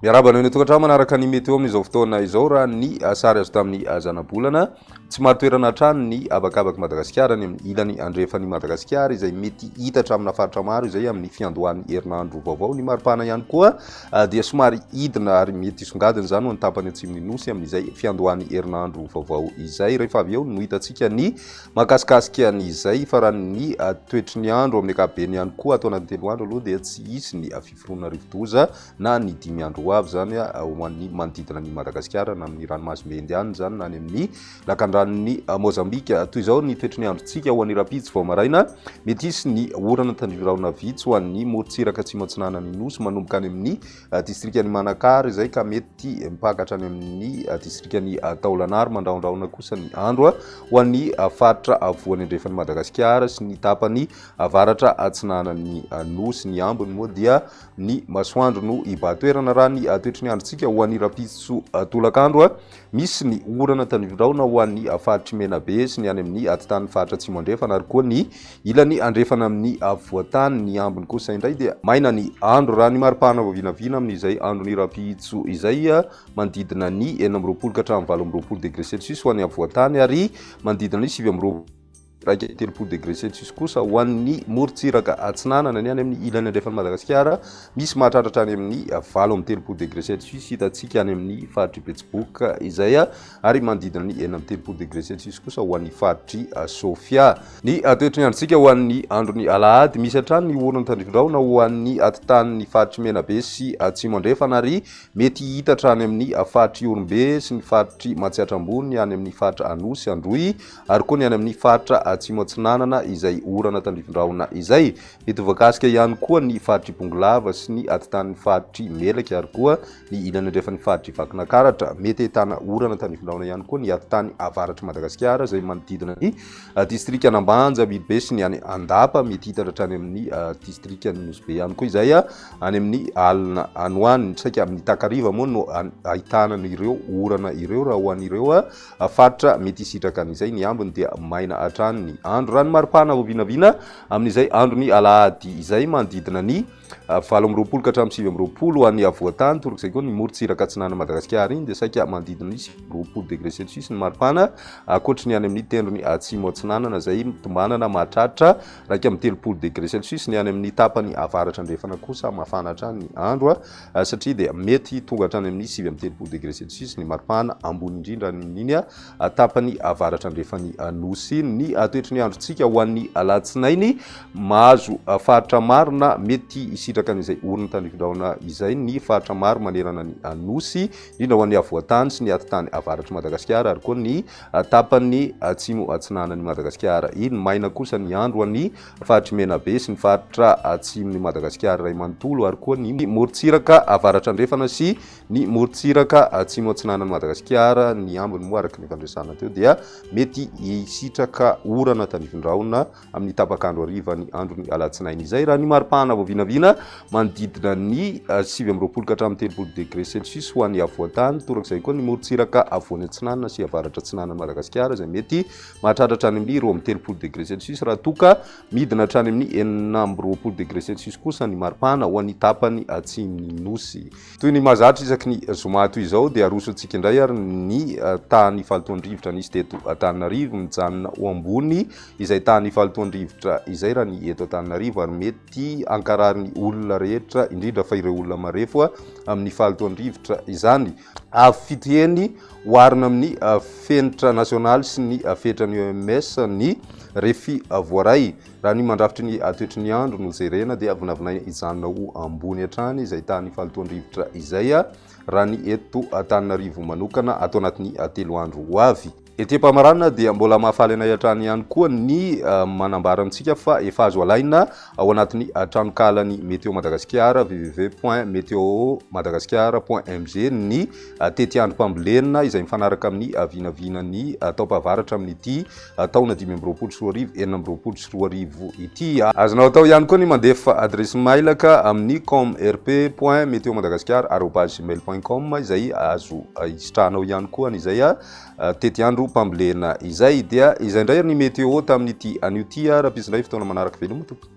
Miarahaba anao eny an-tokantrano manaraka ny météo amin'izao fotoana izao. Raha ny sary azo tamin'ny zanabolana, tsy marin-toerana hatrany ny habakabak'i Madagasikara any amin'ny ilany andrefan'i Madagasikara izay mety hitatra amina faritra maro izay amin'ny fiandohan'ny herinandro vaovao. Ny maripana ihany koa dia somary hidina ary mety hisongadina izany ho an'ny tapany atsimon'ny Nosy amin'izay fiandohan'ny herinandro vaovao izay. Rehefa avy eo no hitantsika ny mahakasikasika an'izay fa raha ny toetry ny andro amin'ny ankapobeny ihany koa ato anatin'ny 3 andro aloha dia tsy hisy ny fiforonana rivodoza na ny 5 andro ho avy izany ho an'ny manodidina an'i Madagasikara na amin'ny ranomasimbe Indiana izany na any amin'ny lakandranon'i Mozambika. Toy izao ny toetry ny androntsika ho an'ny rahampitso vao maraina. Mety hisy ny orana tandrivirahona vitsy ho an'ny morontsiraka atsimo atsinanan'ny Nosy manomboka any amin'ny distrikan'i Manakara izay ka mety mipaka hatrany amin'ny distrikan'i Taolagnaro. Mandrahondrahona kosa ny andro ho an'ny faritra afovoany andrefan'i Madagasikara sy ny tapany avaratra atsinanan'ny Nosy. Ny ambiny moa dia ny masoandro no hibahan-toerana. Raha ny toetry ny androntsika ho an'ny rahampitso tolakandro, misy ny orana tandrifindrahona ho an'ny faritr'i Menabe sy ny any amin'ny atitan'ny faritra Atsimo Andrefana ary koa ny ilany andrefana amin'ny afovoan-tany. Ny ambiny kosa indray dia maina ny andro. Raha ny maripana vao vinavina amin'izay andron'ny rahampitso izay, manodidina ny 26 ka hatramin'ny 28 degré celsius ho an'ny afovoan-tany ary manodidina ny 29 31 degré celsius kosa ho an'ny morontsiraka atsinanana. Ny any amin'ny ilany andrefan'i Madagasikara, misy mahatratra hatrany amin'ny 38 degré celsius hitantsika any amin'ny faritr'i Betsiboka izay, ary manodidina ny 36 degré celsius kosa ho an'ny faritr'i Sofia. Ny toetry ny androntsika ho an'ny andron'ny alahady, misy hatrany ny orana tandrifindrahona ho an'ny atitanin'ny faritr'i Menabe sy Atsimo Andrefana ary mety hihitatra any amin'ny faritr'i Ihorombe sy ny faritr'i Matsiatra Ambony, any amin'ny faritra Anosy, Androy ary koa ny any amin'ny faritra Atsimo Atsinanana izay orana tandrifin-drahona izay. Mety ho voakasika ihany koa ny faritr'i Bongolava sy ny atitanin'ny faritr'i Melaky ary koa ny ilany andrefan'ny faritr'i Vakinakaratra. Mety ahitana orana tandrifin-drahona ihany koa ny atitany avaratr'i Madagasikara izay manodidina ny distrikan'Ambanja, Ambilobe sy ny any Andapa. Mety hitatra hatrany amin'ny distrikan'i Nosy Be ihany koa izay any amin'ny alina any ho any. Saika amin'ny takariva moa no ahitana an'ireo orana ireo raha ho an'ireo faritra mety hisitraka an'izay. Ny ambiny dia maina hatrany ny andro. Raha ny maripana vao vinavina amin'izay andron'ny alahady izay, manodidina ny 28 ka hatramin'ny 29 ho an'ny afovoan-tany, torak'izay koa ny morontsiraka atsinanan'i Madagasikara iny dia saika manodidina ny 29 degré celsius ny maripana, ankoatry ny any amin'ny tendrony atsimo atsinanana izay tombanana mahatratra 31 degré celsius. Ny any amin'ny tapany avaratra andrefana kosa mafana hatrany ny andro satria dia mety tonga hatrany amin'ny 39 degré celsius ny maripana ambony indrindra any amin'iny tapany avaratra andrefan'ny Nosy iny. Ny toetry ny androntsika ho an'ny alatsinainy, mahazo faritra maro na mety hisitraka an'izay orona tandrifindrahona izay ny faritra maro manerana ny Nosy, indrindra ho an'ny afovoan-tany sy ny atitany avaratr'i Madagasikara ary koa ny tapany atsimo atsinanan'i Madagasikara iny. Maina kosa ny andro ho an'ny faritr'i Menabe sy ny faritra atsimon'i Madagasikara iray manontolo ary koa ny morontsiraka avaratra andrefana sy ny morontsiraka atsimo atsinanan'i Madagasikara. Ny ambiny moa araka ny efa niresahana teo dia mety hisitraka orana tandrifindrahona amin'ny tapak'andro hariva ny andron'ny alatsinainy izay. Raha ny maripana vao vinavina, manodidina ny 29 ka hatramin'ny 30 degré celsius ho an'ny afovoan-tany, torak'izay koa ny morontsiraka afovoany atsinanana sy avaratra atsinanan'i Madagasikara izay mety mahatratra hatrany amin'ny 32 degré celsius raha toa ka midina hatrany amin'ny 26 degré celsius kosa ny maripana ho an'ny tapany atsimon'ny Nosy. Toy ny mahazatra isaky ny zoma toy izao dia arosontsika indray ary ny tahan'ny fahalotoan-drivotra nisy teto Antananarivo. Mijanona ho ambony izay tahan'ny fahalotoan-drivotra izay raha ny eto Antananarivo ary mety hankarary ny olona rehetra, indrindra fa ireo olona marefo amin'ny fahalotoan-drivotra izany. Avo fito heny oharina amin'ny fenitra nasionaly sy ny fetran'ny OMS ny refy voaray. Raha ny mandrafitry ny toetry ny andro no jerena dia vinavinaina hijanona ho ambony hatrany izay tahan'ny fahalotoan-drivotra izay raha ny eto Antananarivo manokana ato anatin'ny 3 andro ho avy. Ety am-pamaranana dia mbola mahafaly anay hatrany ihany koa ny manambara amintsika fa efa azo alaina ao anatin'ny tranokalan'ny Météo Madagasikara www.meteomadagasikara.mg ny tetiandrom-pambolena izay mifanaraka amin'ny vinavinan'ny taom-pahavaratra amin'ity taona 2025 2026 ity. Azonao atao ihany koa ny mandefa adiresy mailaka amin'ny comrp.meteomadagascar@gmail.com izay azo isitrahanao ihany koa an'izay tetiandrom-pambolena izay. Dia izay indray ny météo tamin'ity anio ity. Rahampitso indray fotoana manaraka. Veloma tompoko.